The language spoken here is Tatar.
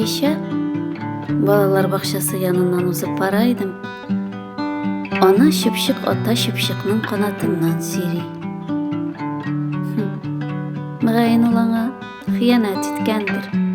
Кичә балалар бакчасы яныннан узып бара идем. Ана чыпчык ата чыпчыкның канатыннан сөйри. Хм. Мөгаен ул аңа хыянәт иткәндер.